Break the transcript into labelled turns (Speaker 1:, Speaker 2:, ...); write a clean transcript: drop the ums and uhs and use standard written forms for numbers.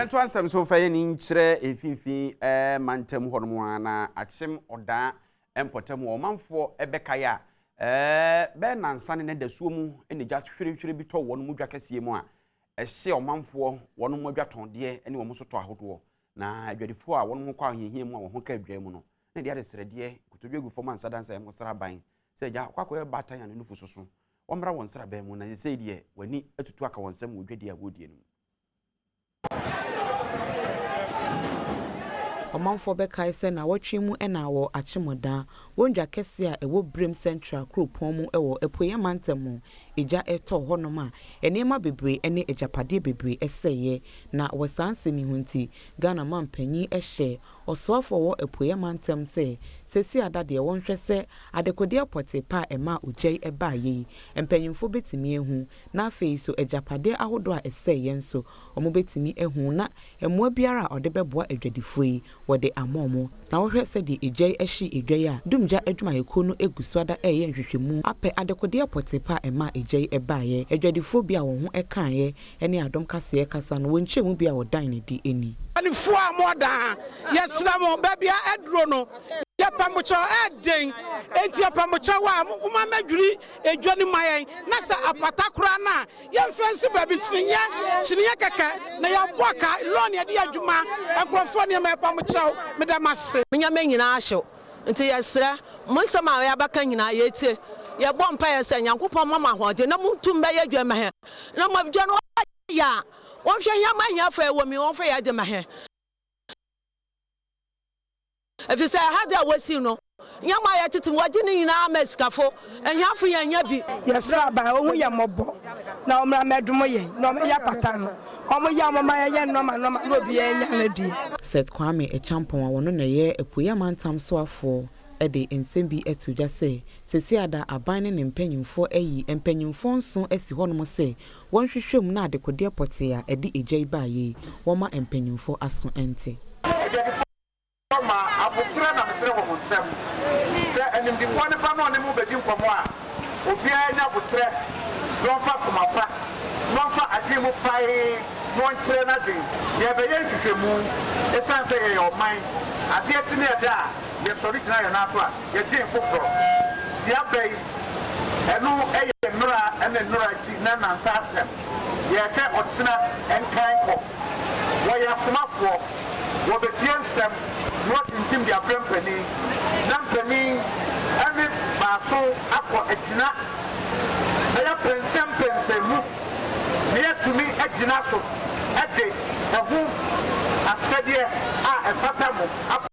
Speaker 1: Yɛntoa nsɛm so mfa yɛn ani nkyerɛ mfimfini mantam hɔnom a na akyem ɔdaa mpɔtam wɔ ɔmanfoɔ bɛkae a bɛyɛ nnansa ne nnadasuo mu na gya hwerehwere bi tɔ wɔn mu dwa kɛseɛ mu a ɛhye ɔmanfoɔ wɔn mu adwatɔndeɛ ne wɔn sotɔ ahodoɔ na adwadifoɔ a wɔn ho kɔ ahohiahia mu a wɔn ho ka adwa mu no na ɛde adesrɛdeɛ nkotodwe gu fam ansa dansa yɛn sraban sɛ agya akɔ akɔyɛ baatan a ne nufu soso wɔmmra wɔn sraban mu na sesei deɛ wɔn ani atutu aka wɔn nsam wɔ dwadie a wɔredie no mu.
Speaker 2: Ɔmanfoɔ bɛkae sɛ nnawɔtwe mu na wɔ Akyemɔdan, wɔn dwa kɛseɛ a ɛwɔ Birim Central kuropɔn mu wɔ Apueeɛ mantam mu, egya tɔɔ hɔnom a nneɛma bebree ne agyapadeɛ bebree sɛeɛ. Na wɔ saa nsɛm yi ho nti, Ghana manpanin hyɛɛ ɔsoafoɔ a ɔwɔ Apueeɛ mantam sɛ seesei ada deɛ wɔnhwɛ sɛ adekodeɛ pɔtee pa a ɛmaa ogya yi baeɛ yi, mpanyimfoɔ bɛtumi ahu, na afei nso agyapadeɛ ahodoɔ a ɛsɛeɛ nso, wɔbɛtumi ahu na mmoa biara a ɔde bɛboa adwadifoɔ yi, wɔde ama wɔn. Na wohwɛ sɛdeɛ egya yi ahye edwa yi a, Dumgya adwumayɛkuo no gu so ada reyɛ nhwehwɛmu apɛ adekodeɛ pɔtee pa a ɛmaa egya yi baeɛ. Adwadifoɔ bi a wɔn ho kaeɛ ne Adom Kaseɛ kasa no, wɔn nkyerɛmu bi a wɔdan no adi ni.
Speaker 3: Mpanimfoɔ a mowɔ daa, yɛsrɛ mo, baabi a aduro no, yɛpɛ mo kyɛw, ɛyɛ den, enti yɛpɛ mo kyɛw a, momma mmɛdwiri edwa no mma yɛn, na sɛ apata koraa no a, Yɛmfa nsi baabi kyiniiɛ, kyiniiɛ kɛkɛ na yɛabɔ ka, loan yɛde yɛ adwuma, nkurɔfoɔ nneɛma yɛpa mo kyɛw, meda mo ase.
Speaker 4: Mo nyama nyinaa ahyew, nti yɛsrɛ mo nsɛm a yɛabɛka nyinaa yɛtie. Yɛbɔ mpaeɛ sɛ Nyankopɔn mma mo ahoɔden na montum bɛyɛ adwuma ma hɛn, na mo adwuma no ɔyɛ a, wɔnhwɛ hɛn ma ahiafo a yɛwɔ mu yi wɔmfa yɛn adze ma hɛn. Efisɛ ɛha de a wosii no, nneɛma a yɛtete mu, wɔgye ne nyinaa ma asikafo, ahiafo yɛnnya bi.
Speaker 5: Yɛsrɛ aban ɔhu yɛn mmɔbɔ na ɔmmra mmɛdom yɛn na ɔmmɛyɛ apata no. Ɔmo yɛ a ɔmo ma yɛyɛ nɔma nɔma na obiara nya ne deɛ.
Speaker 2: Seth Kwame Acheampong a ɔno na ɛyɛ Apueeɛ Amantam soafoɔ de nsɛm bi to dwa sɛ, seesei ada aban ne ne mpanyimfoɔ ayi mpanyimfoɔ nson asi hɔnom sɛ wɔnhwehwɛ mu na adekodeɛ pɔtee a ɛde egya yi baeɛ yi, wɔmma mpanyimfoɔ aso nte.
Speaker 6: Adwadifoɔ mma, aboterɛ na mesrɛ wɔ mo nsam. Sɛ animdefoɔ no ba na ɔne mo rebɛdi nkɔmmɔ a, obiara nya aboterɛ na ɔmfa koma pa na ɔmfa adwene mu fae na ɔnkyerɛ n'adwene. Yɛrebɛyɛ nhwehwɛmu. Ɛsiane sɛ yɛyɛ ɔman, adeɛ kye ne ɛda a, yɛsɔre gyina yɛn nan so a, yɛdwen foforɔ. Deɛ aba yi, ɛno yɛ nnora ne nnora akyi na nnansa asɛm. Yɛrehwɛ ɔkyena nkan kɔ. Wɔyɛ asomafoɔ. Wɔbɛtie nsɛm na wɔatintim de abrɛ mpanin, na mpanin ne baason akɔ agyina na yɛapɛnsɛmpɛnsɛn mu na yɛatumi agyina so de ɛho asɛdeɛ a ɛfata mo akɔ.